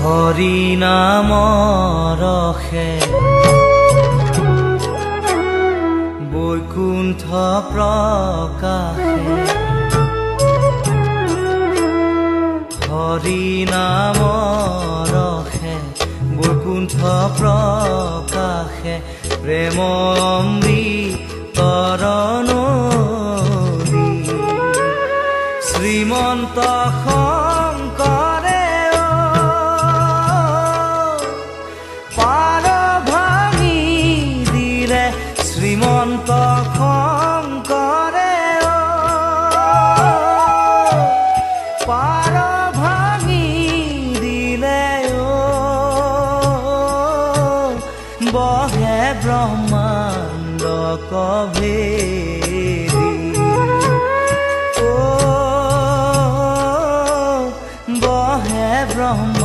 হৰি নাম ৰসে বৈকুণ্ঠ প্ৰকাশে। হৰি নাম ৰসে বৈকুণ্ঠ প্ৰকাশে প্ৰেম অমৃতৰ নদী। শ্ৰীমন্ত শংকৰে পাৰ ভাঙি দিলে, শ্ৰীমন্ত শংকৰে পাৰ ভাঙি দিলে, বহে ব্ৰহ্মাণ্ড কভেদি, ও বহে ব্ৰহ্মাণ্ড